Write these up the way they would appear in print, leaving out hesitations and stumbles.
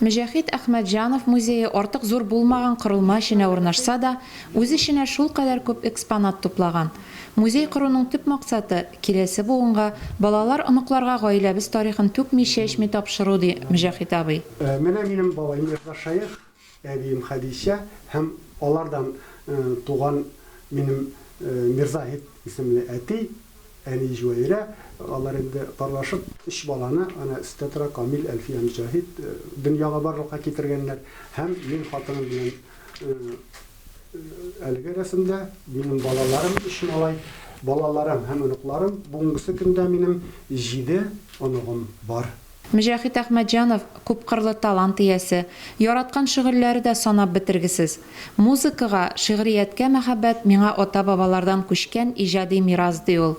Мөҗәһит Әхмәтҗанов музее артык зур булмаган корылма эченә урнашса да, үз эченә шулкадәр күп экспонат туплаган. Музей коруның төп максаты, киләсе буынга, балалар-оныкларга гаиләбез тарихын түкми-чәчми тапшыру, ди Мөҗәһит абый. Менә минем бабай Мирзашәех, әбием Хәдичә һәм алардан туган минем Мирзаһит исемле әти, Әни Җүәйрә, алар инде парлашып өч баланы, ана өстә тора, Камил, Әлфия, Мөҗәһит, дөньяга барлыкка китергәннәр. Һәм мин хатыным белән әлеге рәсемдә, минем балаларым, өч малай, балаларым һәм оныкларым, бүгенгесе көндә минем җиде оныгым бар. Мөҗәһит Әхмәтҗанов, күпкырлы талант иясе, яраткан шөгыльләре дә санап бетергесез. Музыкага, шигърияткә мәхәббәт миңа ата-бабалардан күчкән иҗади мирас, ди ул.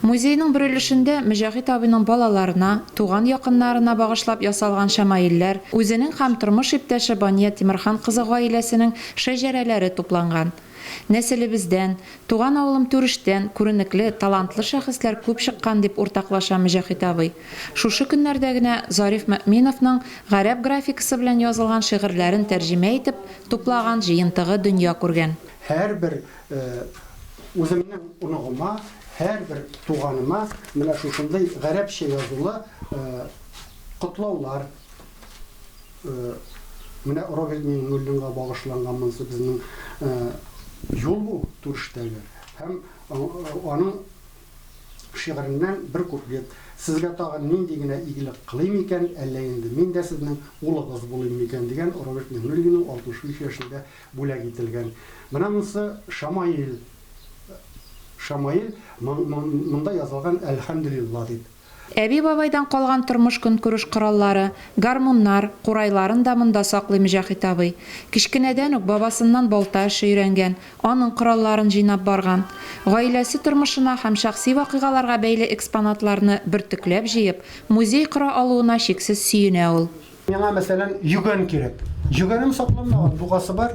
Музейның бер өлешендә Мөҗәһит абыйның балаларына, туган якыннарына багышлап ясалган шәмаилләр, үзенең һәм тормыш иптәше Бания Тимерхан кызы гаиләсенең шәҗәрәләре тупланган. Нәселебездән, туган авылым Түрештән күренекле, талантлы шәхесләр күп чыккан, дип уртаклаша Мөҗәһит абый. Шушы көннәрдә генә Зариф Мөэминовның гарәп графикасы белән язылган шигырьләрен тәрҗемә итеп туплаган җыентыгы дөнья күргән. Һәрбер Үземнең оныгыма, һәрбер туганыма менә шушындый гарәпчә язулы котлаулар, менә Роберт Миңнуллинга багышланган монысы безнең юл бу Түрештәге һәм аның шигыреннән бер куплет. Сезгә тагын нинди генә игелек кылыйм икән, әллә инде мин дә сезнең улыгыз булыйм микән дигән Роберт Миңнуллинның 65 яшендә бүләк ителгән. Менә монысы Шамаил. Шамаил, монда язылган Әлхәмделилла дип. Әби-бабайдан калган тормыш-көнкүреш кораллары, гармуннар, курайларын да монда саклый Мөҗәһит абый. Кечкенәдән үк бабасыннан балта эше өйрәнгән, аның коралларын җыйнап барган. Гаиләсе тормышына һәм шәхси вакыйгаларга бәйле экспонатларны бөртекләп җыеп, музей кора алуына чиксез сөенә ул. Миңа, мәсәлән, йөгән кирәк. Йөгәнем сакланмаган, дугасы бар.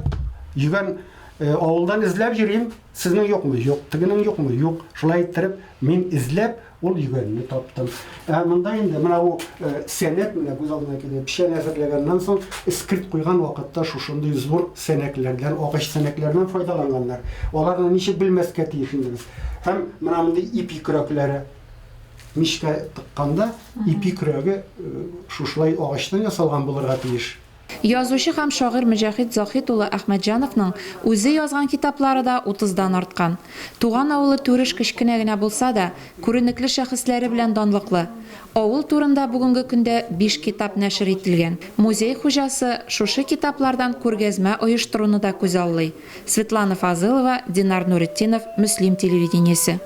Йөгән авылдан эзләп йөрим. Сезнең юкмы? Юк. Тегенең юкмы? Юк. Шулай иттереп, мин эзләп, ул йөгәнне таптым. Ә монда инде менә бу сәнәк, менә күз алдына килә. Печән әзерләгәннән соң, эскерт куйган вакытта шушындый зур сәнәкләрдән, агач сәнәкләрдән файдаланганнар. Аларны ничек белмәскә тиеш инде без. Һәм менә мондый ипи көрәкләре. Мичкә тыкканда ипи көрәге шушылай агачтан ясалган булырга тиеш. Язучы һәм шагыйрь Мөҗәһит Заһит улы Әхмәтҗановның үзе язган китаплары да утыздан арткан. Туган авылы Түреш кечкенә генә булса да, күренекле шәхесләре белән данлыклы. Авыл турында бүгенге көндә биш китап нәшер ителгән. Музей хуҗасы шушы китаплардан күргәзмә оештыруны да күзаллый. Светлана Фазылова, Динар Нуретдинов, Мөслим телевидениесе.